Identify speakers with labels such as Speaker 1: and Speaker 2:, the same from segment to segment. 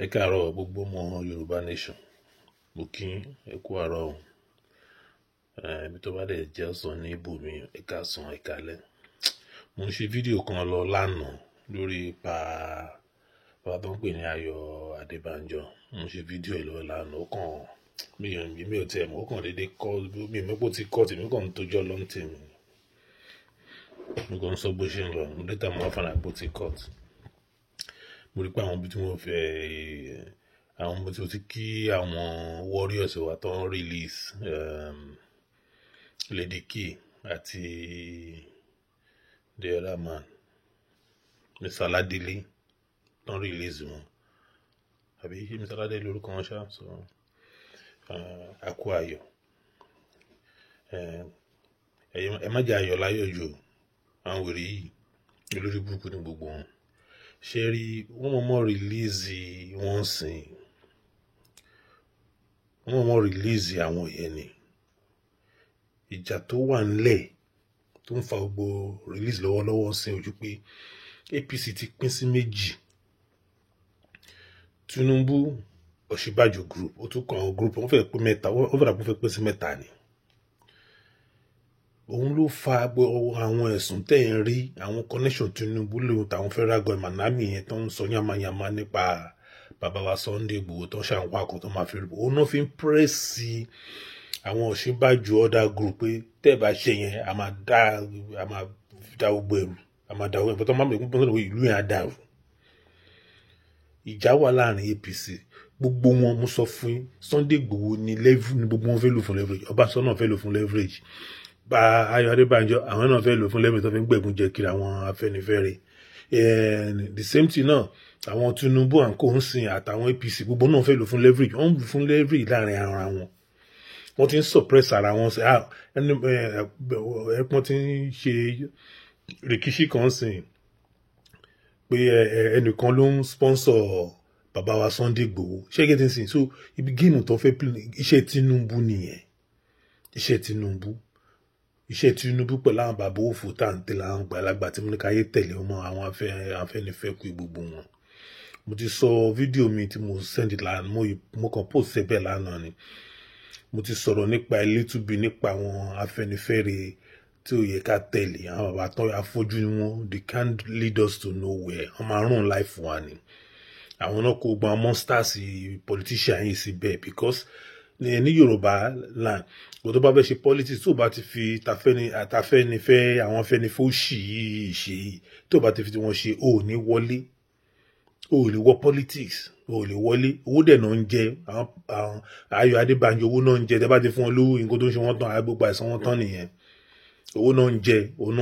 Speaker 1: Ẹ káàárọ̀ gbogbo ọmọ Yorùbá Nation. Mo kí yín, ẹ kú àárọ̀ o. Ibi tó bá dẹ̀ jẹ́ ọ̀sán ní ibòmí, ẹ káàsán, ẹ káalẹ́. Mo ń ṣe fídíò kan lọ lánàá lórí pa bàbá tó ń pè ní Ayọ̀ Adébánjọ. Mo ń ṣe fídíò ẹ̀ lọ lánàá, ó kàn mi ò tiẹ̀ mọ̀, ó kàn déédéé kọ́, mi ò mọ̀ pé ó ti kọ́ tèmi, kàn ń tójọ́ lọ ní tèmi. Mo kàn ń sọ bó ṣe ń lọ, later mo wá find out pé ó ti cut. Mo rí pé àwọn ibi tí mo fẹ́, àwọn ibi tí mo ti kí àwọn warriors wa tó ń release Lady K àti the other man, Mr. Ladele, tó ń release wọn. Àbí Mr. Ladele lórúkọ wọn ṣá, so a kú ayọ̀. Ẹ má jẹ́ ayọ̀ láyọ̀ jù, àwọn wèrè yìí, olórí burúkú ni gbogbo wọn. Ṣé rí, wọ́n mọ̀ mọ́ release wọ́n sìn. Wọ́n mọ̀ mọ́ release àwọn yẹn ni. Ìjà tó wà nílẹ̀ tó ń fa gbogbo release lọ́wọ́lọ́wọ́ sí ojú pé APC ti pín sí méjì. Tinubu, Ọ̀ṣínbàjò group, ó tún kàn àwọn group, wọ́n fẹ́ pín mẹ́ta, wọ́n fẹ́ dàbí wọ́n fẹ́ pín sí mẹ́ta ni. Òun ló fa gbogbo àwọn ẹ̀sùn tẹ́ ẹ̀ ń rí, àwọn connection Tinubu lòun tàwọn federal government àmì yẹn tó ń sọ yàmàyàmà nípa bàbá wa Sunday Igboho tó ń ṣàwọn akọ tó máa fi rí. Òun náà fi ń press àwọn Ọ̀ṣínbàjò other group pé tẹ́ ẹ bá ṣe yẹn, a máa dá gbogbo ẹ̀rù, a máa dá gbogbo ẹ̀rù, tó máa bẹ̀rù pé ìlú yẹn á dàrú. Ìjà wà láàrin APC. Gbogbo wọn, mo sọ fún yín, Sunday Igboho ni level ni gbogbo wọn fẹ́ lò fún leverage. Ọbásanjọ́ náà fẹ́ lò fún leverage. Bá Ayọ̀ Adébánjọ, àwọn náà fẹ́ lò fún leverage tó fi ń gbẹ̀gún jẹ kiri àwọn Afẹ́nifẹ́re. The same thing náà, àwọn Tinubu and co ń sìn àtàwọn APC, gbogbo náà fẹ́ lò fún leverage. Wọ́n ń lò fún leverage láàrin ara wọn. Wọ́n ti ń suppress ara wọn sí ẹni wọ́n ti ń ṣe rìkíṣí kan sìn pé ẹnìkan ló ń sponsor bàbá wa Sunday Igboho. Ṣé kí n ti sìn? So ibi game tó fẹ́ play, iṣẹ́ Tinubu nìyẹn. Iṣẹ́ Tinubu pẹ̀lú àwọn bàbá òfò tá à ń tẹ̀lé, àwọn àgbàlagbà tí mo ní káyé tẹ̀lé ọmọ àwọn Afẹ́nifẹ́re kú gbogbo wọn. Mo ti sọ fídíò mi tí mo send lánàá, mo kàn post ẹ bẹ́ẹ̀ lánàá ni. Mo ti sọ̀rọ̀ nípa a little bit nípa àwọn Afẹ́nifẹ́re tí ò yẹ ká tẹ̀lé. Àwọn bàbá tó afọ́jú ni wọ́n, they can't lead us to nowhere. Wọ́n máa run life wa ni. Àwọn náà kó gbọ́n monsters politician yìí síbẹ̀ because ní Yorùbá land, kò tó bá fẹ́ ṣe politics, tó bá ti fi tafẹ́ni àtafẹ́nifẹ́, àwọn Afẹ́nifẹ́ òṣì yìí ṣe, tó bá ti fi wọn ṣe, ò ní wọlé, o ò lè wọ politics, o ò lè wọlé. Owó dẹ̀ náà ń jẹ àwọn Ayọ̀ Adébánjọ, owó náà ń jẹ. Tẹ́ bá ti fún wọn lówó, nǹkan tó ń ṣe wọ́n tán, gbogbo àìsàn wọn tán nìyẹn. Owó náà ń jẹ òun.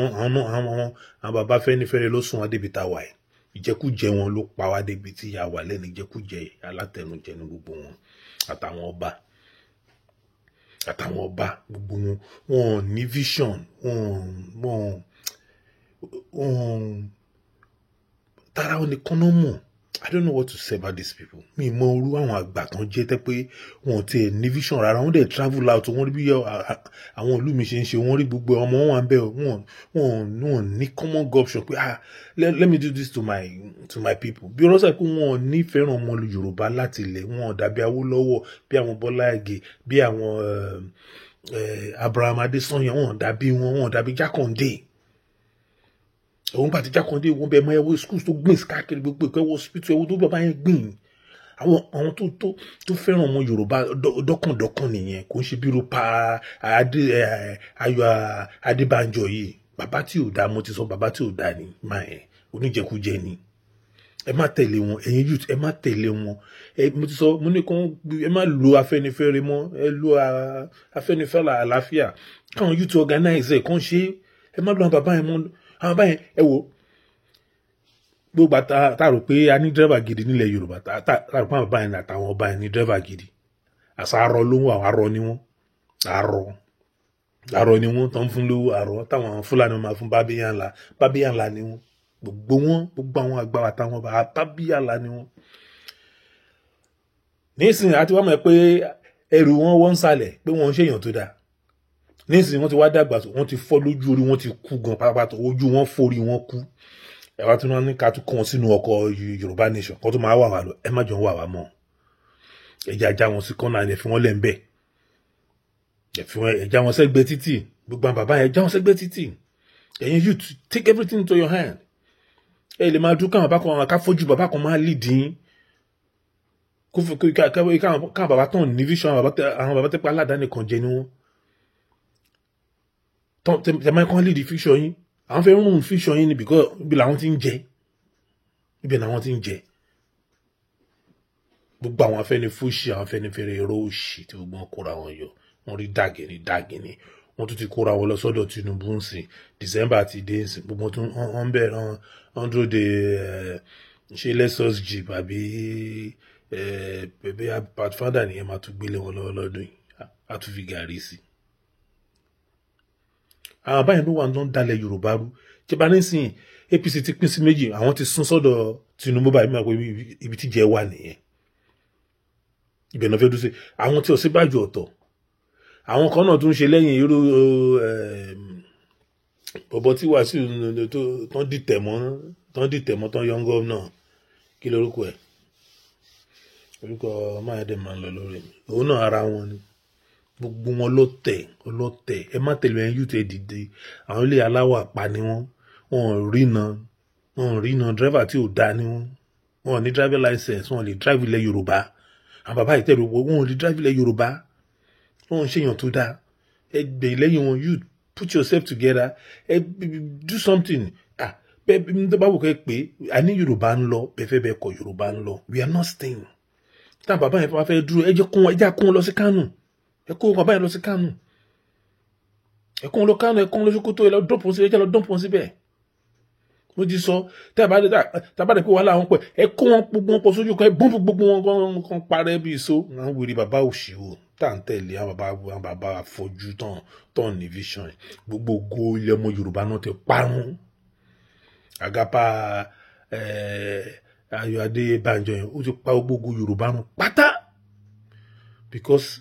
Speaker 1: Àwọn bàbá Afẹ́nifẹ́re ló sún wọn débi tá a wà yìí. Ìjẹkújẹ wọn ló pa wá débi tí a wà lẹ́nu. Ìjẹkújẹ alátẹnujẹ ní gbogbo wọn, àtàwọn ọba gbogbo wọn. Wọn ò ní vision, wọn tara wọn nìkan náà mọ̀. I don't know what to say about these people. Mi mọ orú àwọn àgbà tán jẹ́ tẹ́ pé wọn ò tiẹ̀ ní vision rárá. Wọ́n dẹ̀ travel out, wọ́n rí bí àwọn ìlú mi ṣe ń ṣe, wọ́n rí gbogbo ọmọ wọn wà ń bẹ̀. Wọ́n ní common option pé, "Ah, let me do this to my people." Bí ọlọ́sà pé wọn ò ní fẹ́ràn ọmọ Yorùbá láti ilẹ̀. Wọn ò dàbí Awólọ́wọ̀, bí àwọn Bọ́lá Ìgè, bí àwọn Abraham Adesanya. Wọn ò dàbí wọn, wọn ò dàbí Jákàndé. Òun bá ti Jákàndé, wọn bẹ mọ ẹwọ schools tó gbìn káàkiri gbogbo ìpẹ́, wọ hospital, ẹwọ tó bàbá yẹn gbìn. Àwọn tó fẹ́ràn ọmọ Yorùbá dọ́kàndọ́kàn nìyẹn. Kò ń ṣe bírò pa adé Ayọ̀ Adébánjọ yìí, bàbá tí ò dáa. Mo ti sọ, bàbá tí ò dáa ni máa ẹ, oníjẹkújẹ ni. Ẹ má tẹ̀lé wọn. Ẹ̀yin youth, ẹ má tẹ̀lé wọn. Ẹ mo ti sọ, mo ní kàn ẹ má lo Afẹ́nifẹ́re mọ́, ẹ lo Afẹ́nifẹ́re àlàáfíà, káwọn youth organize ẹ kàn ṣe. Ẹ má lo àwọn bàbá yẹn mọ́, àwọn bàbá yẹn. Ẹ wò gbogbo tá a rò pé a ní dírẹ́bà gidi nílẹ̀ Yorùbá, tá a rò pé àwọn bàbá yẹn àtàwọn ọba yẹn ní dírẹ́bà gidi, àṣà arọ ló ń wà. Arọ ni wọ́n, arọ arọ ni wọ́n tó ń fún lówó, arọ táwọn Fúlàní máa fún. Bábíyà ńlá, bábíyà ńlá ni wọ́n, gbogbo wọn, gbogbo àwọn àgbà àtàwọn ọba, bábíyà ńlá ni wọ́n. Nísìnyí àti wọ́n mọ̀ pé ẹrù wọn wọ́n ń sàlẹ̀ pé wọ́n ń ṣèyàn tó dáa. Nísìnyí wọ́n ti wá dàgbà, wọ́n ti fọ́ lójú, orí wọn ti kú gan pátápátá, ojú wọn forí wọn kú. Ẹ wá tún wá ní ká tún kó wọn sínú ọkọ̀ Yorùbá Nation kó tó máa wà wá lọ. Ẹ má jọ ń wà wá mọ́. Ẹ jẹ́ ajá wọn sí kọ́nà, ẹ fi wọ́n lẹ̀ ń bẹ̀. Ẹ fi wọn, ẹ já wọn sẹ́gbẹ́ títì. Gbogbo àwọn bàbá yẹn, já wọn sẹ́gbẹ́ títì. Ẹ̀yin youth, take everything into your hand. Ẹ lè máa dún káwọn bàbá kan ká fojú bàbá kan máa lead yín, kó fi káwọn bàbá tán ní vision. Àwọn bàbá tẹ́pẹ́ aládàáni kan jẹ ni wọ́n tẹ máa kàn lead future yín. Àwọn fẹ́ rún future yín ni, because ibi làwọn ti ń jẹ, ibẹ̀ làwọn ti ń jẹ. Gbogbo àwọn Afẹ́nifúṣì, àwọn Afẹ́nifẹ́re, èrò òṣì tí gbogbo wọn kóra wọn yọ, wọn rí dàgìnì dàgìnì. Wọn tún ti kóra wọn lọ sọ́dọ̀ Tinubu ń sìn. December ti dé ń sìn, gbogbo tún wọn bẹ̀rẹ̀, wọn dúró de ṣé Lexus Jeep àbí bẹ́ẹ̀ Pathfinder nìyẹn máa tún gbélé wọn lọ́wọ́ lọ́dún yìí, á tún fi gàrí sí i. Àwọn báyìí ló wà ń dalẹ̀ Yorùbá rú. Tí bá nísìnyí APC ti pín sí méjì, àwọn ti sún sọ́dọ̀ Tinubu báyìí, máa pé ibi tí jẹ́ wà nìyẹn, ibẹ̀ náà fẹ́ dúró sí. Àwọn tí Ọ̀ṣínbàjò ọ̀tọ̀, àwọn kan náà tún ṣe lẹ́yìn irú bọ̀bọ̀ tí Wàsíù tán dìtẹ̀ mọ́, tán dìtẹ̀ mọ́, tán yọ gómìnà. Kí lorúkọ ẹ̀? Orúkọ máyọ̀dé máa ń lọ lórí mi. Òun náà, ara wọn ni. Gbogbo wọn ló tẹ̀ ọlọ́tẹ̀. Ẹ má tẹ̀lé ẹ̀. Youth, ẹ dìde. Àwọn ilé aláwọ̀ àpá ni wọ́n. Wọn ò rína, wọn ò rína. Driver tí ò dá ni wọ́n. Wọn ò ní driver license, wọn ò lè drive ilẹ̀ Yorùbá. Àwọn bàbá ìtẹ̀rù, wọn ò lè drive ilẹ̀ Yorùbá. Wọn ò ṣèyàn tó dáa. Ẹ gbè lẹ́yìn wọn. You put yourself together, ẹ do something. Ah, bẹ́ẹ̀ tó bá wù kẹ́ pé àní Yorùbá ń lọ, bẹ́ẹ̀ fẹ́ bẹ́ẹ̀ kọ, Yorùbá ń lọ. We are not staying. Táwọn bàbá yẹn bá fẹ́ dúró, ẹ jẹ́ kó wọn, ẹ jẹ́ kó wọn lọ sí Kánò. Ẹ kó bàbá yẹn lọ sí Kánò, ẹ kó wọn lọ Kánò, ẹ kó wọn lọ Sókótó, ẹ lọ dump wọn síbẹ̀, ẹ jẹ́ lọ dump wọn síbẹ̀. Mo ti sọ, tábà dé pé wàhálà wọn pẹ, ẹ kó wọn gbogbo wọn pọ̀ sójú kan, ẹ bọ́ǹpù gbogbo wọn kan parẹ́ bí so. Àwọn wèrè bàbá òṣìwò tá à ń tẹ̀lé, àwọn bàbá afọ́jú tán tán ní vision. Gbogbo ògo ilẹ̀ ọmọ Yorùbá náà ti parun. Àgàpà Ayọ̀ Adébánjọ yẹn, ó ti pa gbogbo Yorùbá run pátá, because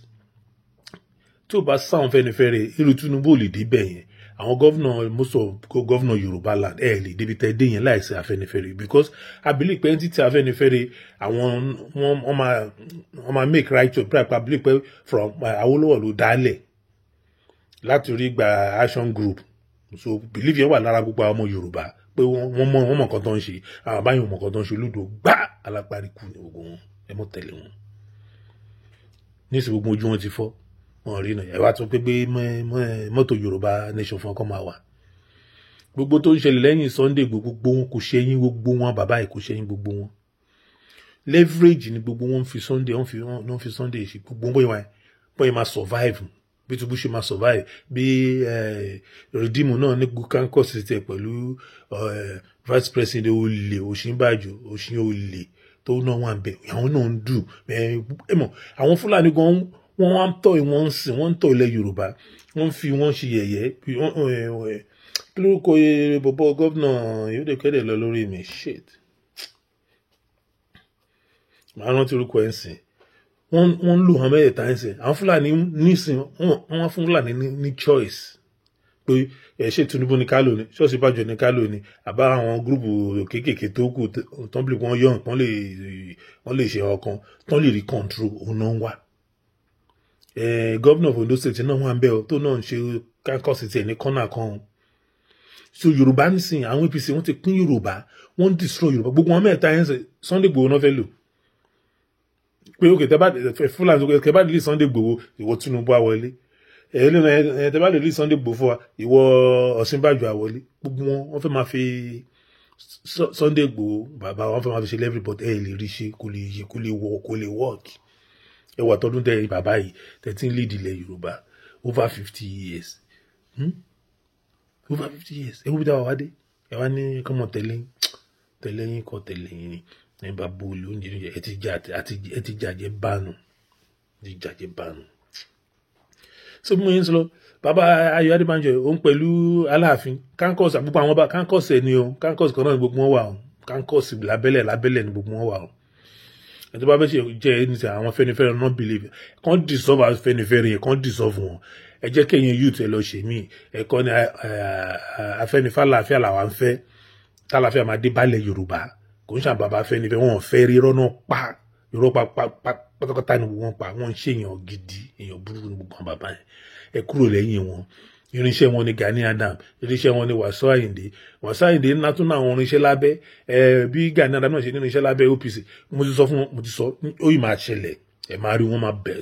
Speaker 1: tí o bá sáwọn Fẹ́nifẹ́re, irú Tinubu ò lè débẹ̀ yẹn. Àwọn governor, most of governor Yorùbá land, ẹ lè débi tẹ́ dé yẹn láìsí Afẹ́nifẹ́re, because I believe pé entity Afẹ́nifẹ́re, àwọn wọ́n máa make right choice. I believe pé from Awólọ́wọ̀ ló dálẹ̀ láti orí gba Action Group, so believe yẹn wà lára gbogbo àwọn ọmọ Yorùbá pé wọ́n mọ̀ nǹkan tó ń ṣe. Àwọn báyìí mọ̀ nǹkan tó ń ṣe. Lódò gbá alápáríkù ní gbogbo wọn. Ẹ mọ̀ tẹ̀lé wọn níṣẹ́, gbogbo ojú wọn ti fọ́, wọn rí náà. Ẹ wá tún pé gbé mọ́tò Yorùbá Nation fún ọkọ̀ máa wà. Gbogbo tó ń ṣẹlẹ̀ lẹ́yìn Sunday, gbogbo wọn kò ṣe yín. Gbogbo wọn bàbá yìí kò ṣe yín. Gbogbo wọn leverage ni gbogbo wọn fi Sunday, wọn fi Sunday ṣe. Gbogbo wọn bóyá máa survive, bí Tinubu ṣe máa survive, bí Redeem náà ní kankos tiẹ̀ pẹ̀lú vice president olè Ọ̀ṣínbàjò, Ọ̀ṣin olè tó náà wà ń bẹ̀, àwọn náà ń dù. Ẹ mọ̀ àwọn Fúlàní gan, wọ́n wá ń tọ́, wọ́n ń sìn, wọ́n ń tọ́ ilẹ̀ Yorùbá, wọ́n fi wọ́n ṣe yẹ̀yẹ́. Kí lórúkọ bọ̀bọ̀ gómìnà yóò dé kẹ́dẹ̀ lọ lórí mi? Shit, màá rántí orúkọ ẹ̀ ń sìn. Wọ́n ń lò wọn mẹ́tẹ̀ẹ̀ta ń sìn. Àwọn Fúlàní nísìn, wọ́n fún Fúlàní ní choice pé ẹ ṣe Tinubu ní ká lò ní ṣọ́ọ̀ṣì bàjọ́ ní ká lò ní àbá àwọn group kéékèèké tó kù tán bí wọ́n yọ̀ tán lè, wọ́n lè ṣe ọkàn tán lè rí control òun náà wà. Governor of Ondo State náà wà ń bẹ̀ ọ́, tó náà ń ṣe kankọ́sì tiẹ̀ ní kọ́nà kan. So Yorùbá nísìnyí, àwọn APC, wọ́n ti pín Yorùbá, wọ́n ń destroy Yorùbá. Gbogbo wọn mẹ́ta yẹn, Sunday Igboho náà fẹ́ lò pé ok, tẹ bá Fúlàní, tẹ bá lè Sunday Igboho, ìwọ Tinubu á wọlé. Ẹ tẹ bá lè rí Sunday Igboho fún wa, ìwọ Ọ̀ṣínbàjò á wọlé. Gbogbo wọn, wọ́n fẹ́ máa fi Sunday Igboho bàbá wọn fẹ́ máa fi ṣe leverage, but ẹ lè rí ṣe, kò lè yẹ, kò lè wọ, kò lè work. Ẹ wà tọdún tẹ bàbá yìí tẹ lead ilẹ̀ Yorùbá over 50 years, Over 50 years. Ẹ wọ́n bí dáwà wá dé, ẹ wá ní kọ́mọ tẹ̀lé tẹ̀lé yín kọ́ tẹ̀lé yín ni. Ẹ bá bóòlù oúnjẹ, ẹ ti jàjẹ bánu, ẹ ti jàjẹ bánu. So bí mo yẹn ń sọ lọ, bàbá Ayọ̀ Adébánjọ, òun pẹ̀lú Aláàfin kankos, àgbogbo àwọn bá kankos ẹ ní o. Kankos kan náà ni gbogbo wọn wà o. Kankos lábẹ́lẹ̀ lábẹ́lẹ̀ ni gbogbo wọn wà o. Ẹni tó bá fẹ́ ṣe jẹ́ ẹni tí àwọn Afẹ́nifẹ́re náà believe kàn dissolve Afẹ́nifẹ́re yẹn, kàn dissolve wọn. Ẹ jẹ́ kéyìn youth ẹ lọ ṣe mí ẹ̀kọ́ ni. Afẹ́nifẹ́re àlàáfíà làwa ń fẹ́. Tálàfíà máa dé balẹ̀ Yorùbá. Kò ń ṣàn bàbá Afẹ́nifẹ́re, wọn fẹ́ rí irọ́ náà pa, irọ́ pa pátápátá ni wọ́n pa. Wọ́n ń ṣe èèyàn gidi, èèyàn burúkú ni gbogbo àwọn bàbá yẹn. Ẹ kúrò lẹ́yìn wọn. Irinṣẹ́ wọn ni Gani Adam, irinṣẹ́ wọn ni Wàsíù Àyìndé. Wàsíù Àyìndé ńlá tún náà àwọn irinṣẹ́ lábẹ́ ẹ, bí Gani Adam náà ṣe ní irinṣẹ́ lábẹ́ OPC. Mo ti sọ fún wọn, mo ti sọ, ó yìí máa ṣẹlẹ̀, ẹ máa rí wọn máa bẹ̀.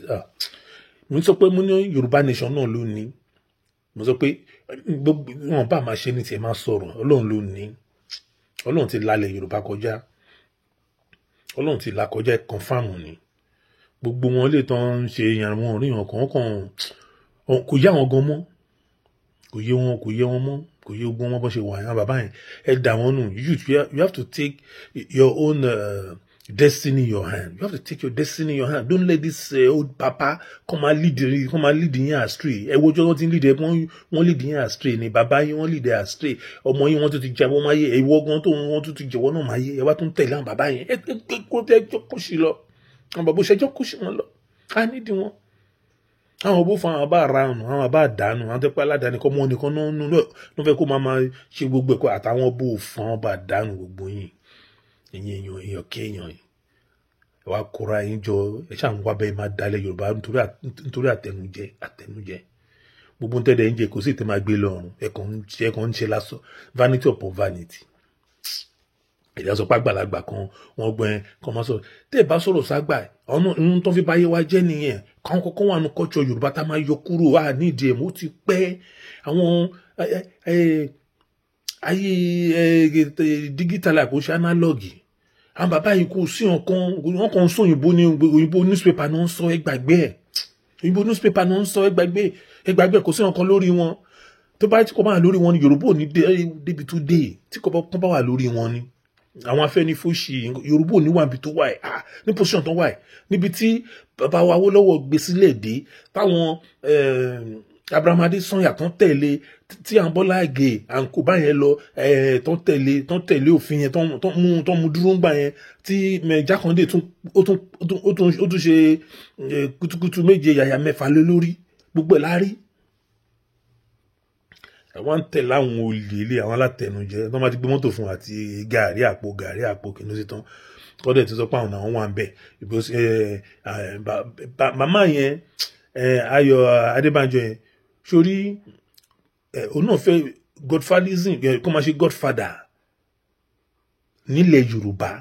Speaker 1: Mo sọ pé mo ní Yorùbá nation náà ló ní. Mo sọ pé gbogbo wọn bá máa ṣe ní tiẹ̀ máa sọ̀rọ̀, Ọlọ́run ló ní. Ọlọ́run ti lálẹ̀ Yorùbá kọjá, Ọlọ́run ti là kọjá, confirm ni. Gbogbo wọn lè tán ń ṣe èèyàn wọn ríyàn kan kò yá wọn gan mọ́, kò yé wọn, kò yé wọn mọ́, kò yé ogun wọn bó ṣe wà. Yẹn bàbá yẹn, ẹ dà wọn nù. You have to take your own destiny in your hand. You have to take your destiny in your hand. Don't let this old papa come and lead yín astray. Ẹ wo ọjọ́ wọn ti ń lead ẹ, wọ́n lead yín astray ni. Bàbá yín, wọ́n lead ẹ astray. Ọmọ yín, wọ́n tún ti jẹ́wọ́ máyé. Ìwọ gan tó wọ́n tún ti jẹ́wọ́ náà máyé. Ẹ wá tún tẹ̀lé àwọn bàbá yẹn. Ẹ kó ẹ jọ kó sí lọ. Àwọn bàbá òṣèjọ́ kó sí wọn lọ. Á nídìí wọn. Àwọn bó fún àwọn bá ra ọ̀nà, àwọn bá dànù, àwọn tó pẹ́ aládàáni kọ́ mọ́ nìkan náà ló fẹ́ kó máa ṣe gbogbo ẹ̀kọ́ àtàwọn bó fún àwọn bá dànù gbogbo yín. Ẹ̀yin èèyàn, èèyàn kéèyàn yìí, ẹ wá kóra yín jọ, ẹ ṣáà ń wá bẹ́ẹ̀ máa dalẹ̀ Yorùbá nítorí àtẹnujẹ, àtẹnujẹ. Gbogbo ń tẹ́lẹ̀ ń jẹ kò sí ìtẹ́ máa gbé lọ́rùn. Ẹ kàn ń ṣe lásán, vanity upon vanity. Ẹ̀dá sọ pé àgbàlagbà kan wọ́n gbọ́n kan máa sọ̀rọ̀. Tẹ́ ẹ bá sọ̀rọ̀ ságbà, ọ̀nà ohun tó fi báyé wa jẹ́ nìyẹn. Káwọn kọ́kọ́ wà nù culture Yorùbá tá máa yọ kúrò wà nídìí ẹ̀. Mo ti pẹ́ àwọn ayé digital, kò ṣe analog. Àwọn bàbá yìí kò sí ọ̀kan, wọn kàn ń sọ òyìnbó ní òyìnbó newspaper náà ń sọ. Ẹ gbàgbé ẹ, òyìnbó newspaper náà ń sọ. Ẹ gbàgbé, ẹ gbàgbé, kò sí ọ̀kan lórí wọn. Tó bá tí kò bá wà lórí wọn ni Yorùbá ò ní débi tó dé. Tí kò bá wà lórí wọn ni àwọn Afẹ́nifóṣì, Yorùbá ò ní wà níbi tó wà ẹ̀, ní position tó wà ẹ̀, níbi tí bàbá wa Awólọ́wọ̀ gbé sílẹ̀ dé, táwọn Abraham Adesanya tán tẹ̀lé, tí àwọn Bọ́lá Ìgè àǹkó báyẹn lọ tán tẹ̀lé òfin yẹn, tán mú dúró ńgbà yẹn, tí Jákàndé tún ó tún ṣe kutukutu méje yàyà mẹ́fà lé lórí gbogbo ẹ̀ lárí. Àwọn ń tẹ̀lé àwọn olè ilé, àwọn alátẹnujẹ tó máa ti gbé mọ́tò fún àti gàrí, àpò gàrí, àpò kìnìún sí tán kọ́dẹ̀ tí sọ pé àwọn àwọn wà ń bẹ̀. Màmá yẹn, Ayọ̀ Adébánjọ yẹn, sórí òun náà fẹ́ godfatherism, kó máa ṣe godfather nílẹ̀ Yorùbá.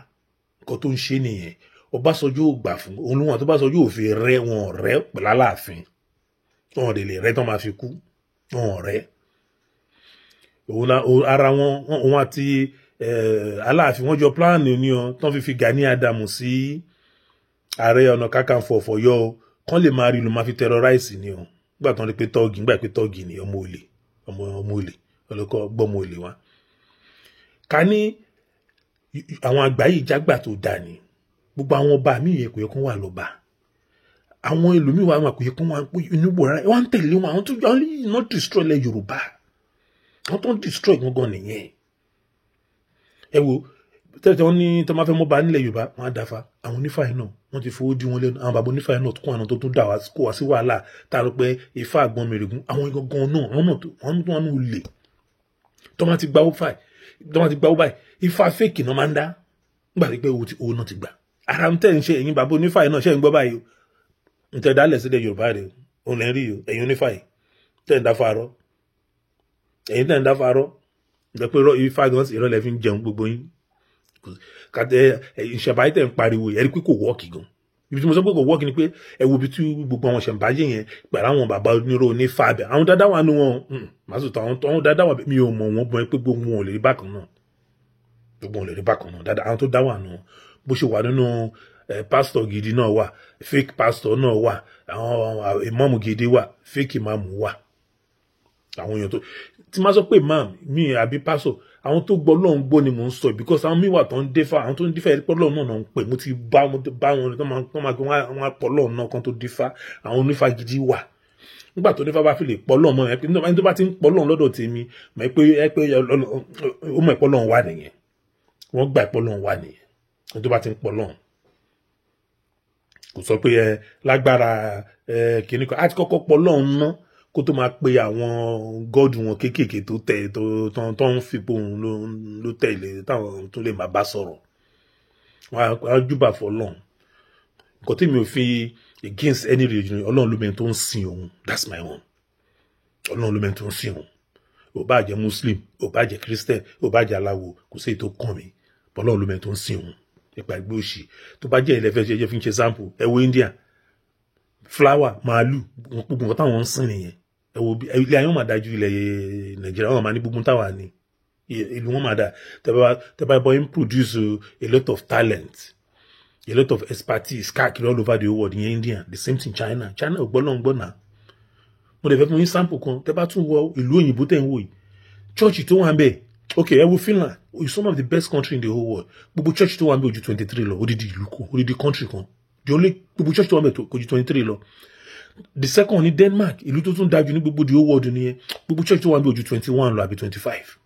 Speaker 1: Nǹkan tó ń ṣe nìyẹn. Ọbásanjọ́ ò gbà fún òun lóhun àti Ọbásanjọ́ ò fi rẹ́ wọn rẹ́ pẹ̀lú Aláàfin. Wọn ò lè rẹ́ tán máa fi kú wọn rẹ́ òun ara wọn. Òun àti Aláàfin wọn jọ plan ní ọ tán fi Gani Adams sí Ààrẹ Ọ̀nà Kakanfò ọ̀fọ̀yọ́ o, kán lè máa rí ló máa fi terrorize ni o. Nígbà tán rí pé tọ́ọ̀gì, nígbà pé tọ́ọ̀gì ni, ọmọ olè, ọmọ olè ọlọ́kọ́ gbọ́mọ olè wa. Ká ní àwọn àgbà yìí jágbà tó dà ní gbogbo àwọn ọba mi yẹn, kò yẹ kó wà lọ́ba. Àwọn ẹlòmíì wà wọn kò yẹ kó wà inú bò rárá. Wọn ń tẹ̀lé wọn, àwọn tó àwọn yìí not destroy ilẹ̀ Yorùbá, àwọn tó ń destroy gangan nìyẹn. Ẹ wo tẹ́lẹ̀ tí wọ́n ní tó máa fẹ́ mọ́ bá nílẹ̀ Yorùbá, wọ́n á dáfa. Àwọn onífàyè náà, wọ́n ti fowó dí wọn lẹ́nu. Àwọn bàbá onífàyè náà kó àwọn tó tún dà wá kó wá sí wàhálà tá a rò pé ifá àgbọn mèrègún. Àwọn gangan náà, àwọn náà wọ́n tún wọn lè tó máa ti gba owó fàì, tó máa ti gba owó báyìí, ifá fake náà máa ń dá. Nígbà tí pé owó náà ti gbà ara ń tẹ̀ ń ṣe. Ẹ̀yin bàbá onífàyè náà, ṣe ń gbọ́ báyìí o? Ń tẹ̀ dálẹ̀ sílẹ̀ Yorùbá rẹ̀ o, òun lẹ́ ń rí o. Ẹ̀yin onífàyè tẹ̀ ń dá farọ́, ẹ̀yin tẹ̀ ń dá farọ́, ǹjẹ́ pé ifá gan irọ́ lẹ fi ń jẹun gbogbo yín. Kàtẹ ìṣẹ̀báyé tẹ̀ ń pariwo ẹ̀rí pé kò work gan. Ibi tí mo sọ pé kò work ni pé ẹ wo ibi tí gbogbo àwọn ṣẹ̀ǹbáyé yẹn pẹ̀lú àwọn bàbá onírò onífà bẹ̀, àwọn dáadáa wà nù wọn. Màá sọ àwọn dáadáa wà, mi ò mọ̀ wọ́n bọ́ pé gbogbo wọn ò lè rí bákan náà, gbogbo wọn ò lè rí bákan náà. Dáadáa àwọn tó dá wà nù wọn, bó ṣe wà nínú pásítọ̀ gidi náà wà, fake pastor náà wà, àwọn ìmáàmù gidi wà, fake ìmáàmù wà. Àwọn èèyàn tó tí máa sọ pé imam mi àbí pásítọ̀, àwọn tó gbọ́ lọ́hùn gbọ́ ni mò ń sọ, because àwọn míì wà tó ń dífá, àwọn tó ń dífá yẹn pé Ọlọ́run náà ń pè. Mo ti bá wọn tó máa gbé wọn á pọ̀ lọ́hùn náà kan tó dífá. Àwọn onífá gidi wà. Nígbà tó nífá bá fi lè pọ̀ lọ́hùn mọ́ ẹ, ẹni tó bá ti ń pọ̀ lọ́hùn lọ́dọ̀ tèmi mọ̀ pé ẹ pé ó mọ̀ ìpọ̀ lọ́hùn wà nìyẹn. Wọ́n gbà ìpọ̀ lọ́hùn wà nìyẹn. Ẹni tó bá ti ń pọ̀ lọ́hùn kò sọ pé ẹ lágbára ẹ kìíní kan á ti kọ́kọ́ pọ̀ lọ́hùn ná. Kó tó máa pe àwọn god wọn kéékèèké tó tẹ̀ tó tó ń fipò òun ló tẹ̀lé táwọn tó lè máa bá sọ̀rọ̀. Wọn á júbà fọlọ́run. Nǹkan tí mi ò fi against any religion, Ọlọ́run ló mẹ́ni tó ń sin òun. That's my own. Ọlọ́run ló mẹ́ni tó ń sin òun. Ò bá jẹ́ Muslim, ò bá jẹ́ Christian, ò bá jẹ́ aláwo, kò sí èyí tó kàn mí. Ọlọ́run ló mẹ́ni tó ń sin òun. Nípa ẹgbẹ́ òṣì tó bá jẹ́ ilẹ̀ fẹ́ ṣe jẹ́ fi ń ṣe sample. Ẹ wo India, flower, màálù, gbogbo nǹkan táwọn ń sìn nìyẹn. Ẹ wo ilé ayé, wọn máa dájú ilẹ̀ Nàìjíríà, wọn máa ní gbogbo táwa ní ìlú wọn máa dà. Tẹ́ bá bọ́ ń produce a lot of talent, a lot of expertise káàkiri all over the world. Ìyẹn India, the same thing China. China ò gbọ́ lọ́n gbọ́ náà. Mo lè fẹ́ fún yín sample kan. Tẹ́ bá tún wọ ìlú òyìnbó tẹ̀ ń wò yìí, church tó wà ń bẹ̀, ok, ẹ wo Finland, is one of the best country in the whole world. Gbogbo church tó wà ń bẹ̀ ojú 23 lọ. Odidi ìlú kan, odidi country kan, the only gbogbo church tó wà ń bẹ̀ kò ju 23 lọ. The second ní Denmark, ìlú tó tún dájú ní gbogbo the whole world nìyẹn. Gbogbo church tó wà ń bẹ̀ ojú 21 lọ àbí 25.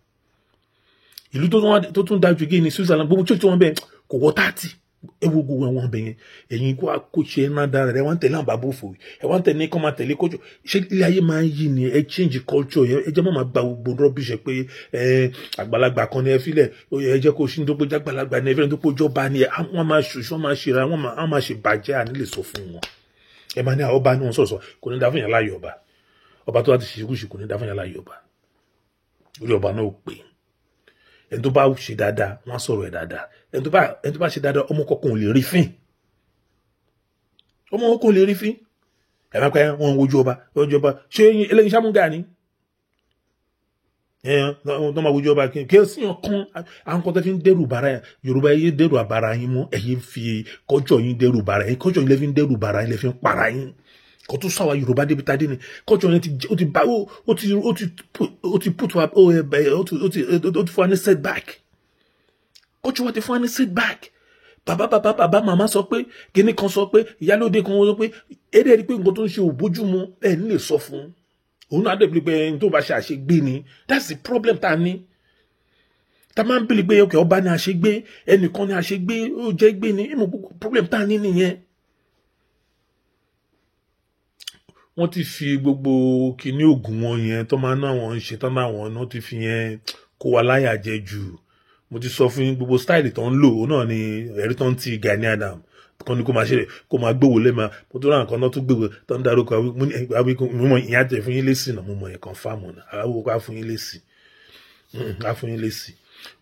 Speaker 1: Ìlú tó tún dájú again ní Switzerland. Gbogbo church tó wà ń bẹ̀ kò wọ 30. Ẹ wo gbogbo àwọn ọbẹ̀ yẹn. Ẹ̀yin kó kó ṣe ẹ̀ náà dára ẹ̀ wá ń tẹ̀lé àwọn bàbá òfò, ẹ̀ wá ń tẹ̀lé kọ́ máa tẹ̀lé kójú. Ṣé ilé ayé máa ń yí ni? Ẹ change culture yẹn. Ẹ jẹ́ má máa gba gbogbo rubbish ẹ pé ẹ àgbàlagbà kan ní ẹ filẹ̀. Ẹ jẹ́ kó ṣí ní tó pé jágbàlagbà ní ẹ fẹ́ràn tó pé jọba ni ẹ. Wọ́n máa ṣòṣì, wọ́n máa ṣera, wọ́n máa ṣe bàjẹ́. Àní lè sọ fún wọn. Ẹ máa ní àwọn ọba ní wọn sọ̀sọ̀ kò ní dá fún yàn láàyè ọba. Ọba tó bá ti ṣe kò ní dá fún yàn láàyè ọba. Orí ọba náà ò pé. Ẹni tó bá ṣe dáadáa, wọ́n á sọ̀rọ̀ ẹ̀ dáadáa. Ẹni tó bá ṣe dáadáa, ọmọ kọ̀ọ̀kan ò lè rí fín, ọmọ kọ̀ọ̀kan ò lè rí fín. Ẹ máa pẹ́ wọn wojú ọba, wojú ọba. Ṣé eléyìí ṣàmúgà ni ẹ tó máa wojú ọba? Kí ẹ sì yàn kán àwọn kan tó fi ń dẹ́rù bara Yorùbá. Ẹ yé dẹ́rù àbára yín mọ́. Ẹ yé fi kọjọ yín dẹ́rù bara yín. Kọjọ yín lẹ́ fi ń dẹ́rù bara yín, lẹ́ fi ń para yín. Kò tún sọ àwa Yorùbá débi tá a dé ni. Kọjọ yẹn ti ó ti bá ó ti put wa, ó ti fún wa ní setback. Kọjọ wa ti fún wa ní setback. Bàbá, bàbá, bàbá, màmá sọ pé kíní kan, sọ pé ìyálóde kan sọ pé eré ẹni pé nǹkan tó ń ṣe ò bójúmu, ẹ ní lè sọ fún òun náà dẹ̀bi pé ẹni tó bá ṣe àṣegbé ni. That's the problem tá a ní, tá a máa ń bìlì pé ọkẹ́ ọba ní àṣegbé, ẹnìkan ní àṣegbé, ó jẹ́ gbé ni. Ìmọ̀ problem tá a ní nìyẹn. Wọ́n ti fi gbogbo kinní oògùn wọn yẹn tó máa ń náà wọ́n ń ṣe tán náà, wọ́n náà ti fi yẹn kó wa láyà jẹ jù. Mo ti sọ fún yín, gbogbo style tó ń lò ó náà ni ẹ̀rí tó ń ti Gani Adam kan ní kó máa ṣe, kó máa gbówó lẹ́ẹ̀ma. Mo tó ráǹkan náà tó gbówó tó ń darúkọ mo mọ ìyá tẹ̀ fún yín lésì náà. Mo mọ yẹn confirm náà. Àwọn kò fún yín lésì, á fún yín lésì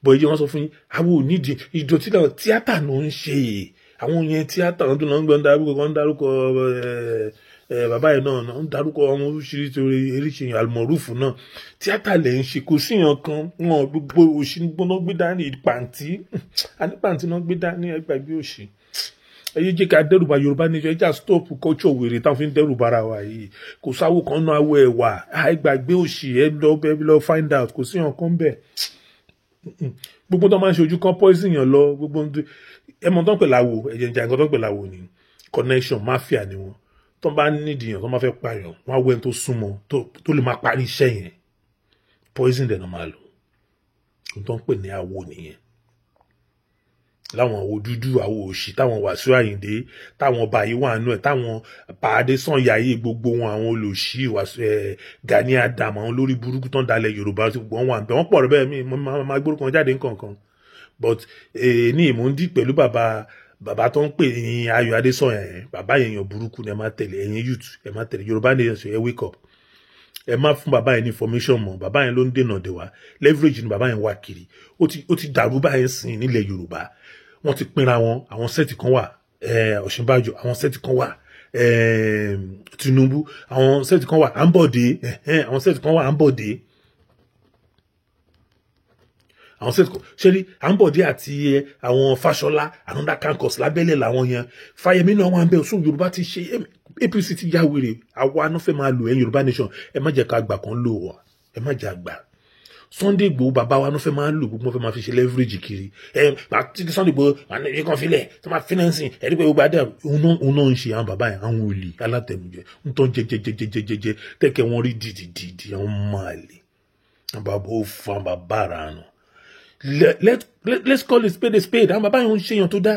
Speaker 1: bọ̀. Iye wọn sọ fún yín, àwọn ò nídìí ìdọ̀tí náà. Tíátà ló ń ṣe àwọn yẹn, tíátà tó lọ ń gbọ́ ń darúkọ kan, ń darúkọ bàbá yìí náà, ń darúkọ ọmọ oríṣiríṣi oríṣiríṣi àlùmọ̀rúfù náà. Tíátà lẹ̀ ń ṣe, kò sí yàn kan wọn. Gbogbo òṣì gbóná gbé dání, pàǹtí àní pàǹtí náà gbé dání. Ẹgbàgbé òṣì, ẹ yé jẹ́ ká dẹ́rùbà Yorùbá nation. Ẹ já stop culture wèrè táwọn fi ń dẹ́rùbà ara wa yìí. Kò sáwó kan náà awọ ẹ̀wà. Ẹgbàgbé òṣì, ẹ lọ bẹ́ẹ̀ lọ find out. Kò sí yàn kan bẹ́ẹ̀. Gbogbo tó máa ń ṣe ojú kan poison yàn lọ. Gbogbo ẹ mọ tó ń pè láwo, ẹ̀jẹ̀ ìjà nǹkan tó ń pè láwo ni connection mafia ni wọn. Tó bá nídìí yàn, tó máa fẹ́ pààyàn, wọn á wọ ẹni tó súnmọ́ tó lè máa parí iṣẹ́ yẹn. Poison dẹ̀ náà máa lò. Ohun tó ń pè ní awo nìyẹn. Láwọn àwo dúdú, àwo òṣì, táwọn Wàsíù Àyìndé, táwọn ọba yìí wà nù ẹ̀, táwọn pàdé sànyà yìí, gbogbo wọn, àwọn olòṣì ẹ̀, Gani Adam, àwọn olórí burúkú tó ń dalẹ̀ Yorùbá tí gbogbo wọn wà bẹ́ẹ̀. Wọ́n pọ̀ rẹ̀ bẹ́ẹ̀. Mi mo máa gbórúkọ wọn jáde nǹkankan, but ní ìmú ń dí pẹ̀lú bàbá, bàbá tó ń pè ní Ayọ̀ Adésànyà yẹn. Bàbá yẹn yàn burúkú ni. Ẹ má tẹ̀lé. Ẹ̀yin youth, ẹ má tẹ̀lé. Yorùbá nation, ẹ wake up. Ẹ má fún bàbá yẹn ní information mọ́. Bàbá yẹn ló ń dènà dè wá. Leverage ni bàbá yẹn wá kiri. Ó ti dàrú báyẹn sìn nílẹ̀ Yorùbá. Wọ́n ti pínra wọn. Àwọn set kan wà, Ọ̀ṣínbàjò, àwọn set kan wà, Tinubu, àwọn set kan wà, Àǹbọ̀dé, àwọn set kan wà, Àǹbọ̀dé, àwọn set kan ṣe rí Àǹbọ̀dé àti àwọn Fáṣọlá, another campus lábẹ́lẹ̀ làwọn yẹn. Fáyẹmí náà wà ń bẹ̀. Òṣù Yorùbá ti ṣe, APC ti yá wèrè. Àwa náà fẹ́ máa lò ẹ́. Yorùbá nation, ẹ má jẹ́ ká gbà kan lò wá. Ẹ má jẹ́ àgbà Sunday Igboho. Bàbá wa ló fẹ́ máa ń lò, gbogbo wọn fẹ́ máa fi ṣe leverage kiri. Ẹ àti Sunday Igboho ní kan filẹ̀ tó máa finance ẹ ní pé gbogbo adé òun náà ń ṣe. Àwọn bàbá yẹn, àwọn olè alátẹnujẹ ń tọ́ jẹjẹjẹjẹjẹjẹ tẹ́kẹ̀ wọ́n rí dìdìdìdì. Àwọn máa lè àwọn bàbá ó fa àwọn bàbá ara nù. Let's call a spade a spade. Àwọn bàbá yẹn ń ṣe èèyàn tó dá,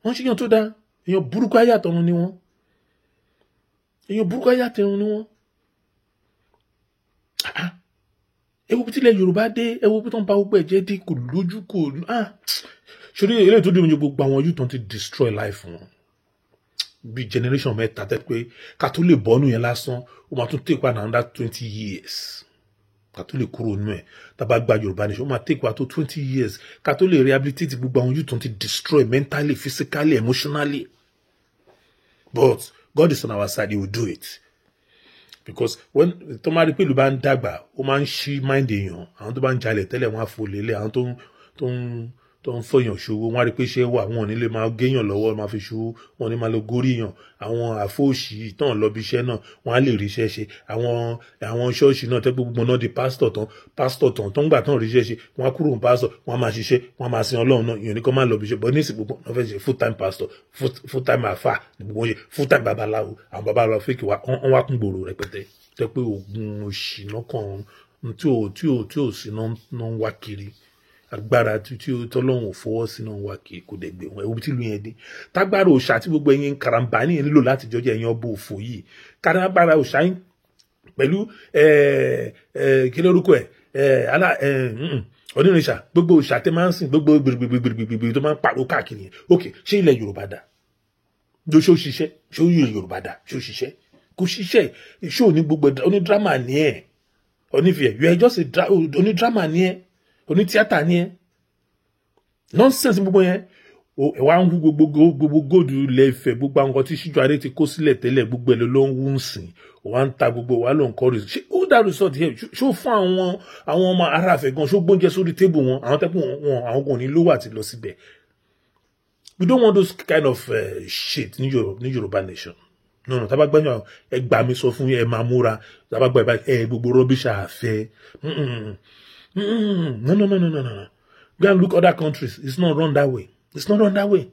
Speaker 1: wọ́n ń ṣe èèyàn tó dá. Èèyàn burúkú ayé àtọ̀run ni wọ́n. Èèyàn burúkú ayé àtọ̀run ni wọ́n. Ẹ wo bí tílẹ̀ Yorùbá dé, ẹ wo bí tó ń ba gbogbo ẹ̀jẹ̀ dé, kò lójú kò ah ṣorí eléyìí tó dùn mí, gbogbo àwọn youth tó ti destroy life wọn bí generation mẹ́ta, tẹ́ pé ká tó lè bọ́nú yẹn lásán, ó máa tún take one another 20 years ká tó lè kúrò nínú ẹ̀. Tá bá gba Yorùbá nation, ó máa take wa tó 20 years ká tó lè rehabilitate gbogbo àwọn youth tó ti destroy mentally, physically, emotionally. But God is on our side. He will do it, because when tó máa rí pé ìlú bá ń dàgbà, ó máa ń ṣí mind èèyàn. Àwọn tó bá ń jalè tẹ́lẹ̀, wọ́n á fò lélẹ̀. Àwọn tó ń fọyàn ṣòwò, wọ́n á rí pé ṣé wà, wọn ò ní lè máa géèyàn lọ́wọ́ máa fi ṣòwò, wọn ò ní máa lọ górí yàn. Àwọn àfóòṣì tán lọ bí iṣẹ́ náà, wọ́n á lè rí iṣẹ́ ṣe. Àwọn ṣọ́ọ̀ṣì náà tẹ́ gbogbo náà di pásítọ̀ tán, pásítọ̀ tán tó ń gbà tán rí iṣẹ́ ṣe, wọ́n á kúrò ní pásítọ̀, wọ́n á máa ṣiṣẹ́, wọ́n á máa sin Ọlọ́run náà. Ìyẹn ní kó máa lọ bí iṣẹ́ bọ́ ní ìsìn. Gbogbo wọn fẹ́ ṣe full time pastor, full time àfà, gbogbo wọn ṣe full time babaláwo. Àwọn babaláwo fake wa, wọ́n wá kún gbòòrò rẹpẹtẹ, tẹ́ pé oògùn òṣì náà kàn tí ò sí náà ń wá kiri, agbára tí tọ́lọ́hún ò fọwọ́ sí náà wá kiri, kò dẹ̀ gbé wọn. Ẹ̀wù tí ìlú yẹn dé, tágbára òòṣà tí gbogbo ẹ̀yin karambani yẹn nílò láti jọjọ, ẹ̀yin ọba òfò yìí, karambara òòṣà yín pẹ̀lú kí lórúkọ ẹ̀, alá onírìnṣà, gbogbo òòṣà tẹ́ máa ń sìn, gbogbo gbìrìgbìrìgbìrì tó máa ń pariwo káàkiri yẹn. Ok, ṣé ilẹ̀ Yorùbá dà? Ṣó ṣiṣẹ́? Ṣó ilẹ̀ Yorùbá dà? Ṣó ṣiṣẹ́? Kò ṣiṣẹ́. Ṣó ní gbogbo onídrámà ní ẹ̀ onífẹ̀ẹ́? You are just a onídrámà ní ẹ̀, onítíátà ní ẹ̀, nonsense gbogbo yẹn. Ẹ wá ń hu gbogbo gbogbo gold ilẹ̀ Ifẹ̀, gbogbo àwọn nǹkan tí Síjúadé ti kó sílẹ̀ tẹ́lẹ̀, gbogbo ẹ̀ ló ń wú ń sìn. Wà ń ta gbogbo wa ló ń kọ́ resort. Ṣé ó dá resort yẹn? Ṣó fún àwọn ọmọ ará Ifẹ̀ gan? Ṣó gbóúnjẹ sórí table wọn? Àwọn tẹ́kùn wọn, àwọn kò ní lówó àti lọ síbẹ̀. We don't want those kind of shit ní Yorùbá, ní Yorùbá nation. No, no. Tábà gbẹ́yìn, ẹ gbà mí sọ fún yín, ẹ máa múra. Tábà gbà ẹ gbogbo rubbish àfẹ́. No, no, no, no, no, no. Go and look other countries. It's not run that way. It's not run that way.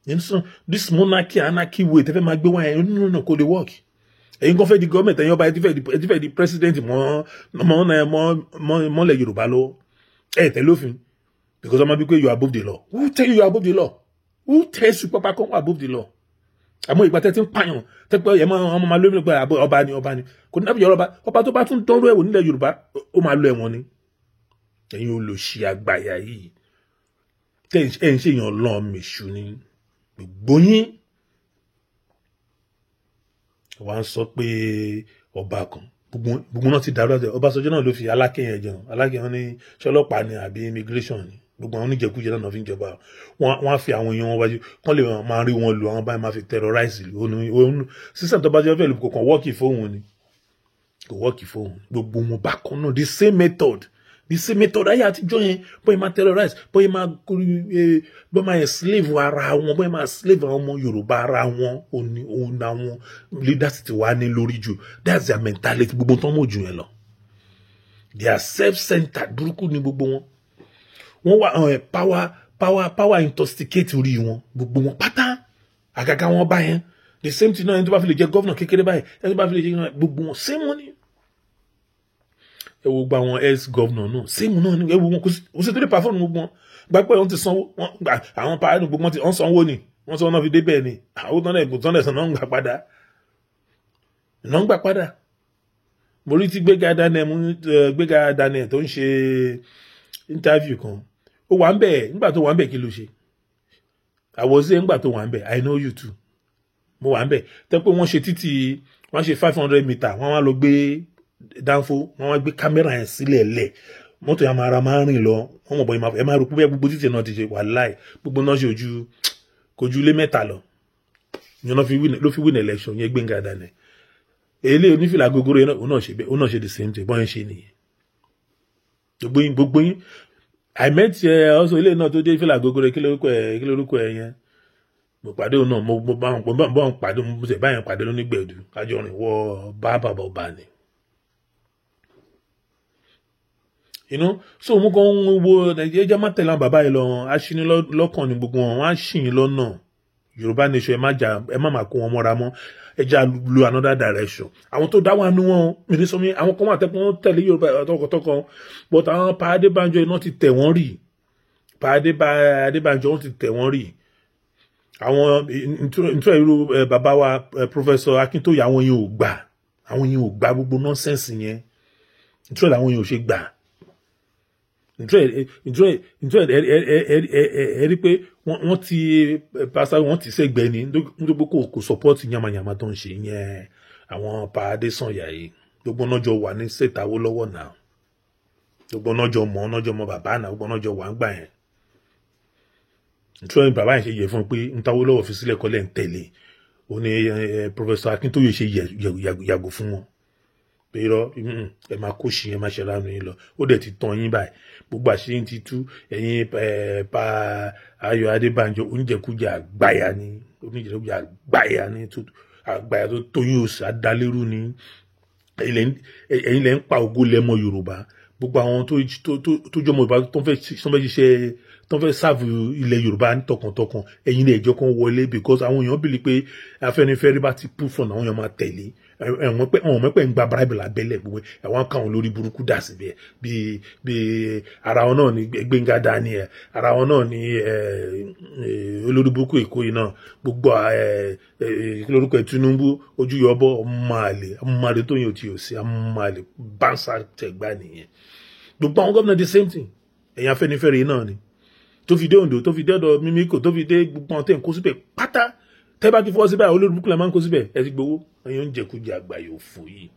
Speaker 1: You know, this monarchy, anarchy way tẹ́fẹ́ máa gbé wá yẹn, no, no, no, kò lè work. Ẹ̀yin kan fẹ́ di gọ́ọ̀mẹ̀ntì, ẹ̀yin ọba, ẹ ti fẹ́ di president mọ́ mọ́ mọ́lẹ̀ Yorùbá lọ́wọ́. Ẹ tẹ̀lé òfin because ọmọ bí pé you are above the law. Who tell you you are above the law? Who tells you pápá kan above the law? Àmọ́ ìgbà tẹ́ ti ń pààyàn, tẹ́ pé ẹ̀ mọ́ ọmọ máa lómi pé ọba ni, ọba ni, kò ní dábìyàn ọba. Ọba tó bá tún dánrú ẹ̀wò nílẹ̀ Yorùbá, ó máa lọ ẹ̀wọ̀n ni. Ẹ̀yin olòṣì àgbàyà yìí, tẹ́ ẹ̀ ń ṣèyàn lọ́ọ̀mẹ̀ṣù ni gbogbo yín. Wọ́n á sọ pé ọba kan, gbogbo náà ti dàrú àti Ọbásanjọ́ náà ló fi Aláké yẹn jẹun. Aláké wọn ní ṣọlọ́pàá ni àbí immigration ni? Gbogbo àwọn oníjẹkújẹ náà fi ń jọba. Wọ́n á fi àwọn èèyàn wọn wájú kán lè máa rí wọn lò, àwọn báyìí máa fi terrorize ìlú. Òun system tó bá jẹ́ fẹ́ lù, kò kàn work fóun ni, kò work fóun. Gbogbo wọn bákan náà, the same method, the same method ayé àtijọ́ yẹn, bóyá máa terrorize, bóyá máa bóyá máa enslave ara wọn, bóyá máa slave àwọn ọmọ Yorùbá ara wọn. Òní òun àwọn leaders ti wà ní lórí jù. That's their mentality. Gbogbo tó ń mọ̀ jù yẹn lọ, they are self-centered burúkú ní gbogbo wọn. Wọ́n wà power, power, power intoxicate orí wọn, gbogbo wọn pátá, àgàgà wọn bá yẹn. The same thing náà, ẹni tó bá fi lè jẹ governor kékeré báyìí, ẹni tó bá fi lè jẹ gbogbo wọn, same one. Ẹ wo gba àwọn ex governor náà, same náà ni. Ẹ wo wọn, kò sí tó lè perform. Gbogbo wọn gbà pé wọ́n ti sanwó wọn gbà. Àwọn parí gbogbo wọn ti wọ́n sanwó ni, wọ́n sanwó náà fi débẹ̀ ni. Àwọn tó náà ìbùtán lẹ̀sán náà ń gbà padà, náà ń gbà padà. Mo rí tí Gbénga Daniel, Gbénga Daniel tó ń ṣe interview kan. Ó wà ń bẹ̀ nígbà tó wà ń bẹ̀, kí ló ṣe àwọ̀sí nígbà tó wà ń bẹ̀? I know you too. Mo wà ń bẹ̀ tẹ́ pé wọ́n ṣe títì, wọ́n ṣe 500 meter, wọ́n wá lọ gbé dánfó, wọ́n wá gbé kámẹ́rà yẹn sílẹ̀ lẹ̀, mọ́tò yẹn máa ra máa rìn lọ. Wọ́n mọ̀ bọ́ ẹ máa rò pé gbogbo títì náà ti ṣe. Wàláì, gbogbo náà ṣe ojú kò ju ilé mẹ́ta lọ. Yẹn ló fi win election yẹn. Gbénga Daniel èlé onífìlà gogoro yẹn, òun náà ṣe bẹ́ẹ̀, òun náà ṣe the same thing. Bọ́n ṣe nìyẹn. Gbogbo yín, gbogbo yín. I met also ilé náà tó dé fìlà gogoro, kí lórúkọ ẹ, kí lórúkọ ẹ yẹn? Mo pàdé òun náà, mo bá wọn pàdé, mo sì báyẹn pàdé lónígbẹ̀dù, kájọ rìn wọ bá bàbá ọba ni. So mo kàn ń wo Nàìjíríà jẹ́ má tẹ̀lé àwọn bàbá yìí lọ. Aṣíní lọ́kàn ní gbogbo wọn, wọ́n á ṣì yín lọ́nà. Yorùbá nation, ẹ má jà, ẹ má máa kó wọn mọ́ra mọ́. Ẹ já lo another direction. Àwọn tó dá wà nú wọn mi ní sọ mi, àwọn kan wà tẹ́kun wọn tẹ̀lé Yorùbá tọkàntọkàn, but àwọn pa Adébánjọ iná ti tẹ̀ wọ́n rì. Pa Adébánjọ, wọn ti tẹ̀ wọ́n rì. Àwọn ntúrọ̀ irú bàbá wa, Professor Akíntóyè, àwọn yẹn ò gbà, àwọn yẹn ò gbà gbogbo nonsense yẹn. Nítorí làwọn èèyàn ò ṣe gbà. Nítorí ẹ rí pé wọ́n ti pásá, wọ́n ti sẹ́gbẹ̀ẹ́ ni, nítorí pé kò support yamayama tó ń ṣe yẹn. Àwọn Pa Adésànyà yìí, gbogbo náà jọ wà ní ṣètàwó lọ́wọ́ náà, gbogbo náà jọ mọ̀, náà jọ mọ̀ bàbá náà, gbogbo náà jọ wà ń gbà yẹn. Nítorí bàbá yẹn ṣe yẹ fún un pé ń táwó lọ́wọ́ fi sílẹ̀ kọ́lẹ̀ ń tẹ̀lé ó ní Professor Akintoye ṣe yàgò fún wọn pé irọ́, ẹ máa kó ṣì, ẹ máa ṣe lánàá yín lọ. Ó dẹ̀ ti tàn yín báyìí, gbogbo àṣírí ti tú. Ẹ̀yin Pa Ayọ̀ Adébánjọ, oúnjẹkújẹ àgbáyà ni, oúnjẹkújẹ àgbáyà ni, àgbáyà tó tóyún òsì adalérú ni. Ẹ̀yin lẹ́ ń pa ògo lẹ́mọ Yorùbá. Gbogbo àwọn tó jọmọ Yorùbá tó ń fẹ́ ṣiṣẹ́, tó ń fẹ́ serve ilẹ̀ Yorùbá tọkàntọkàn, ẹ̀yin lè jọ kán wọlé, because àwọn èèyàn believe pé Afẹ́nifẹ́re bá ti put front, àwọn èèyàn máa tẹ̀lé. Ẹ̀wọ̀n pé àwọn mẹ́pẹ́ ń gba bribe lábẹ́lẹ̀, gbogbo ẹ̀wọ̀n káwọn lórí burúkú dà síbẹ̀. Bíi ara wọn náà ni Gbẹ́ngà Daniel, ara wọn náà ni olórí burúkú Èkó yìí náà, gbogbo lórúkọ Tinubu ojú yọbọ, ọmọ àlè, ọmọ àlè tó yẹn ò tí ò sí, ọmọ àlè bánsá tẹ̀gbá nìyẹn. Gbogbo àwọn gómìnà, the same thing. Ẹ̀yin Afẹ́nifẹ́re yìí náà ni, tó fi dé Oǹdó, tó fi dé ọ̀dọ̀ Mímíkò, tó fi dé gbogbo àwọn tẹ̀ ń kó síbẹ̀ pátá. Tẹ́ bá ti fọ́ síbẹ̀, olórí burúkú la máa ń kó síbẹ̀. Ẹ ti gbowó, ẹ̀yin oúnjẹkújẹ àgbà yóò fò yìí.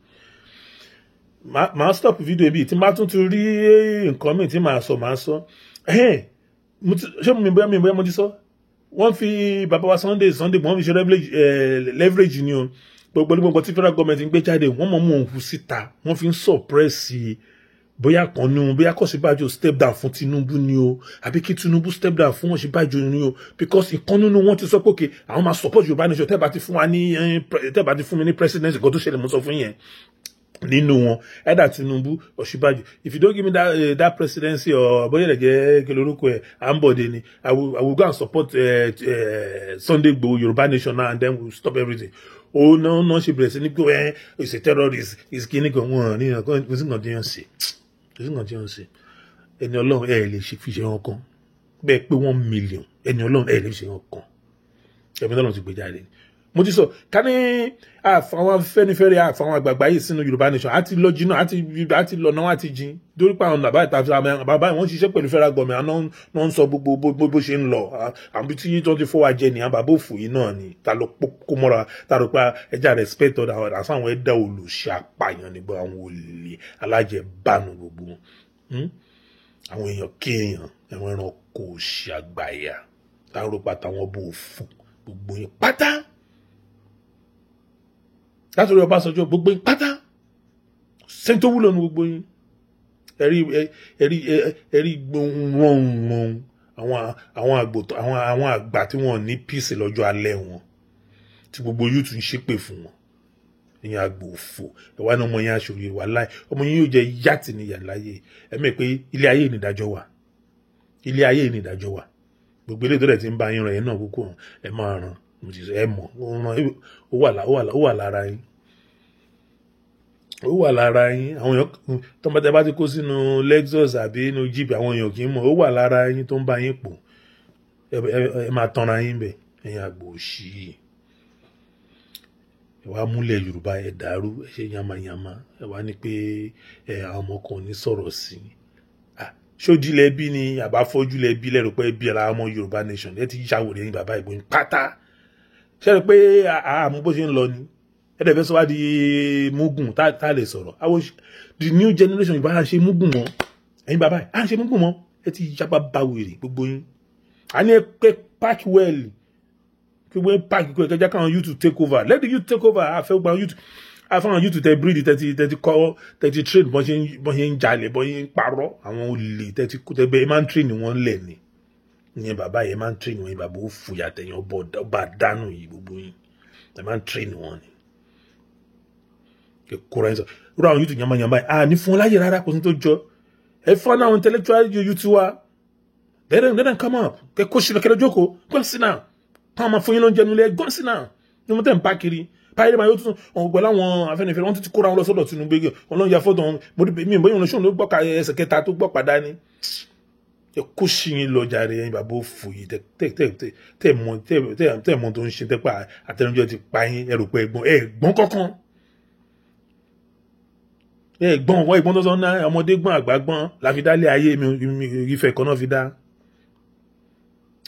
Speaker 1: Màá stop video bíi tí n bá tún ti rí nǹkan míì tí màá sọ, màá sọ. Ṣé mi bóyá mo ti sọ? Wọ́n fi bàbá wa Sunday, wọ́n fi ṣe leverage ni o. Gbogbo tí federal government ń gbé jáde, wọ́n mọ̀ mú òun síta, wọ́n fi ń suppress bóyá kan ní o, bóyá k'Ọ̀ṣínbàjò step down fún Tinubu ni o, àbí kí Tinubu step down fún Ọ̀ṣínbàjò ni o, because ìkan nínú wọn ti sọ pé okay, àwọn máa support Yorùbá nation tẹ́ bá ti fún wa ní, tẹ́ bá ti fún mi ní presidency. Kan tó ṣẹlẹ̀, mo sọ fún yẹn, nínú wọn, either Tinubu, Ọ̀ṣínbàjò, if you don't give me that presidency or bóyá ẹ̀ jẹ́ kí lorúkọ ẹ̀, Ambode ni, I will go and support Sunday Igboho, Yorùbá nation now, and then we will stop everything. Ó náà náà ṣe bẹ̀rẹ̀ sí ní pé ẹ is a terrorist, is kíní kan. Wọn ní nǹkan, kò sí nǹkan tí wọ́n ṣe, kò sí nǹkan tí wọ́n ṣe. Ẹni Ọlọ́run ẹ̀ lè ṣe fi ṣe wọn kan bẹ́ẹ̀ pé 1 million. Ẹni Ọlọ́run ẹ̀ lè ṣe wọn kan. Ẹ̀mí Ọlọ́run ti gbé jáde. Mo ti sọ ká ní àfàwọn Afẹ́nifẹ́re, àfàwọn àgbààgbà yìí sínú Yorùbá nation, àti lọ jìnnà, àti lọ náà, àti jìn torí pé àwọn bàbá ìta, bàbá wọn ṣiṣẹ́ pẹ̀lú federal government, àná náà ń sọ gbogbo bó ṣe ń lọ. Àwọn tí wọ́n ti fọ́ wa jẹ nìyẹn. Bàbá òfò yìí náà ni ta ló kó mọ́ra, ta ló pa ẹja respect ọ̀dà àwọn àwọn ẹ̀dá olùṣe apààyàn nígbà, àwọn olè alájẹbánu, gbogbo àwọn èèyàn kéèyàn, àwọn ẹranko òṣì àgbàyà, táwọn rò pàtàwọn bò fò, gbogbo yín pátá, látòrí Ọbásanjọ́, gbogbo yín pátá sẹ́ni tó wúlò ní gbogbo yín. Ẹ̀rí ẹ̀rí ẹ̀rí gbọ̀nràn àwọn àgbò, àwọn àgbà tí wọ́n ní peace lọ́jọ́ alẹ́ wọn, tí gbogbo youth ń ṣépè fún wọn. Ìyẹn àgbò òfò. Ẹ̀wá ní ọmọ yẹn aṣòye wà láì, ọmọ yẹn yóò jẹ yàtì ní ìyà láyé. Ẹ̀mí pé ilé ayé ìnìdájọ́ wà, ilé ayé ìnìdájọ́ wà. Gbogbo ilé tó dẹ̀ ti ń bá yín ràn yẹn náà kúkú, ẹ máa ràn, ẹ mọ̀ ó wà lára yín, ó wà lára yín. Àwọn èèyàn tó ń bá tẹ bá ti kó sínú Lexus àbí inú Jeep, àwọn èèyàn kì í mọ̀. Ó wà lára yín tó ń bá yín pò. Ẹ máa tanra yín bẹ̀. Ẹ̀yin àgbò òṣì yìí, ẹ wá múlẹ̀ Yorùbá, ẹ dàrú, ẹ ṣe yamayama. Ẹ wá ní pé ẹ àwọn ọmọ kan ò ní sọ̀rọ̀ sí i. Ṣójú lẹ bí ni àbáfọ́jú lẹ bí lẹ́rù pé bí ara ọmọ Yorùbá nation? Ẹ ti yàwòrán yín, bàbá ìgbóyin pátá. Ṣe rẹ pé àmú bó ṣe ń lọ ni ẹ dẹ̀ fẹ́ sọ wá di mugun tá a lè sọ̀rọ̀. Àwọn the new generation Yorùbá ṣe mugun mọ́. Ẹ̀yin bàbá yìí, à ń ṣe mugun mọ́. Ẹ ti yapa bá wèrè gbogbo yín. A ní ẹ pé park well, kí wọ́n park kó ẹ jẹ́ káwọn youth take over. Let the youth take over. Àfẹ́ gba youth, àfẹ́wọn youth tẹ breed, tẹ́tí kọ́, tẹ́tí train bọ́n ṣe ń jalè, bọ́n ṣe ń parọ́, àwọn olè tẹ́tí tẹ́ bẹ́ẹ̀ máa ń train wọn lẹ̀ ni. Ìyẹn bàbá yẹn máa ń train wọn. Bàbá ó fòyà tẹ̀yìn ọba dánù yìí, gbogbo yín ẹ máa ń train wọn ni. Kóra ẹ sọ irú àwọn youth yamayama yìí, à ní fún wọn láyè rárá. Kò sí tó jọ ẹ fún àwọn intellectual youth wa. Let them come up. Kẹ kó sinú, kẹlẹ jókòó, gbọ́n sí náà, káwọn máa fún yín lóúnjẹ nílé, gbọ́n sí náà ní wọ́n tẹ̀ ń bá kiri báyìí. Máa yóò tún ọ̀hún pẹ̀lú àwọn Afẹ́nifẹ́re, wọ́n tún ti kóra wọn lọ sọ́dọ̀ Tinubu. Wọn lọ́n ya fọ́tò wọn. Mi ìbọn yìí ló gbọ́ ka ẹsẹ̀ kẹta tó gbọ́ padà ní. Ẹ kó sí yín lọ jàre. Ẹ̀yin bàbá òfò yìí, tẹ mọ tó ń ṣe, tẹ pa àtẹnujẹ ti pa yín. Ẹ rò pé ẹ̀gbọ́n, ẹ̀gbọ́n kankan. Ẹ gbọ́n wọ́n ìgbọ́n tó sọ náà, ọmọdé gbọ́n, àgbà gbọ́n la fi dálé ayé mi. Ìfẹ́ kan náà fi dá.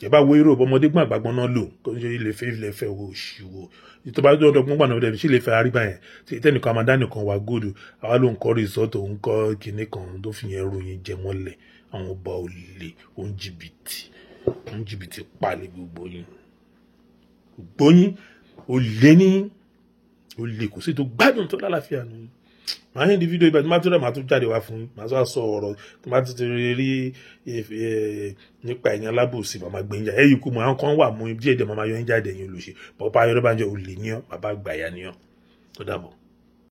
Speaker 1: Ẹ bá wo Europe, ọmọdé gbọ́n, àgbà gbọ́n náà lò. Kò ní ṣe ilé fẹ́, ilé fẹ́ wo òṣìwò tó bá dọ́dọ̀ gbọ́n gbà náà dẹ̀ sí ilé fẹ́ arígbà yẹn tẹ́nìkan àmàdá nìkan wà góòdù. Àwa ló ń kọ́ resort, òun kọ́ kinní kan tó fi yẹn ròyìn jẹ mọ́lẹ̀. Àwọn ọba olè, òun jìbìtì, òun jìbìtì palẹ̀ gbogbo yín, gbogbo yín olè ní olè. Kò sí tó gbádùn tó lálàáfíà nù. Màá yẹn di fídíò ibà tí màá tó rẹ̀, màá tún jáde wá fún yín, màá tún sọ ọ̀rọ̀ tí màá ti rí nípa ẹ̀yìn alábòsí. Màmá gbẹ̀yìn jáde ẹ̀yìn kú mọ́ àwọn kan wà mú díẹ̀ díẹ̀, màmá yọ yín jáde. Ẹ̀yìn olùṣe bọ́pá ayọ́rọ́ bá ń jẹ́ olè ní ọ́, bàbá àgbàyà ní ọ́. Tó dàbọ̀.